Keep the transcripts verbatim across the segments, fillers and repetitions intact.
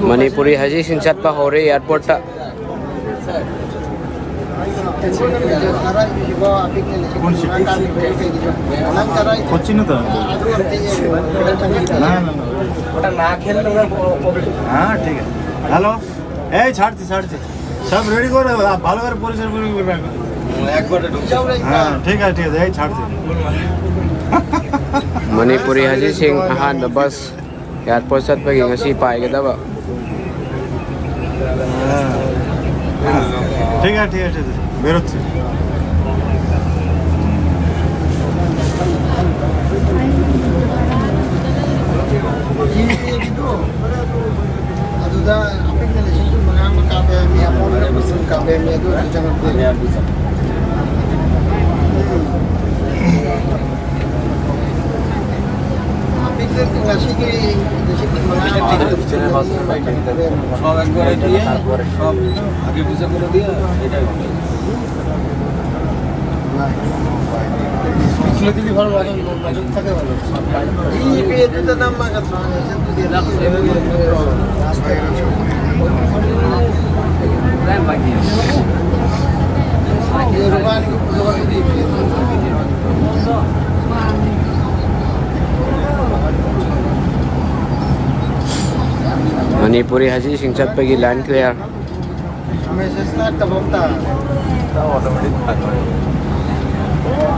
ꯃꯅꯤꯄꯨꯔꯤ ꯍꯖꯤꯁꯤꯡ ꯆꯠꯄ ꯍꯧꯔꯦ ꯑꯦꯌꯥꯔꯄꯣꯔꯠꯇ꯫ ꯀꯣꯟꯁꯤ? ꯀꯣꯆꯤꯅ ꯇ? ꯅ, ꯅ, ꯅ. हाँ, ठीक है. हेलो. ए, छाड़ती, छाड़ती. सब रेडी करो, आप भालो कर, पुलिस रेडी कर. हाँ, ठीक है, ठीक है, ए, छाड़ती. ꯃꯅꯤꯄꯨꯔꯤ ꯍꯖꯤꯁꯤꯡ ꯑꯍꯥꯟꯕ ꯕꯁ ꯑꯦꯌꯥꯔꯄꯣꯔꯠ ꯆꯠꯄꯒꯤ ꯉꯁꯤ ꯄꯥꯏꯒꯗꯕ. हाँ. ठीक है, ठीक है, ठीक है. बेरोत से. ꯑꯗꯨꯗ ꯑꯄꯤꯛꯅ ꯂꯤꯁꯤꯡ ꯀꯨꯟ ꯃꯉꯥ ꯑꯃ ꯀꯥꯞꯄꯦ, ꯃꯤ ꯑꯃ ꯀꯥꯞꯄꯦ, ꯃꯤ ꯑꯗꯨ ꯑꯣꯏꯔꯁꯨ ꯆꯪꯉꯛꯇꯦ. ꯑꯄꯤꯛꯅ ꯉꯁꯤꯒꯤ ꯂꯤꯁꯤꯡ ꯀꯨꯟ ꯃꯉꯥ ꯑꯃ. সব একবারে দিয়ে, সব আগে পিছে করে দিয়ে, এটাই হবে. পিছনে যদি ভালো নজর, নজর থাকে ভালো. ꯃꯅꯤꯄꯨꯔꯤ ꯍꯖꯤꯁꯤꯡ ꯆꯠꯄꯒꯤ line clear. ꯃꯦꯁꯦꯖ ꯂꯥꯛꯇꯕ ꯑꯝꯇ. ꯑꯣꯇꯣꯃꯦꯇꯤꯛ ꯂꯥꯛꯄꯅꯦ.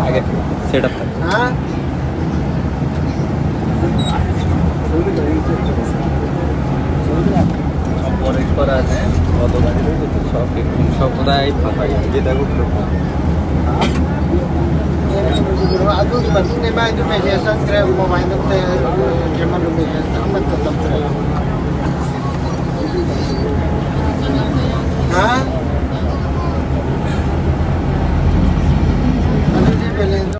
আগে সেটআপ থাকে. ꯍꯥ? সব পরে পরে আছে. অত গাড়ি রয়েছে তো, সব একটু সব কোথায় ফাঁকা গেছে, যে দেখো. ꯑꯗꯨꯒꯤ ꯃꯇꯨꯡꯗ ꯏꯃꯥꯏꯗꯨ ꯃꯦꯁꯦꯖ ꯆꯪꯈ꯭ꯔꯦ, ꯃꯣꯕꯥꯏꯜꯗ.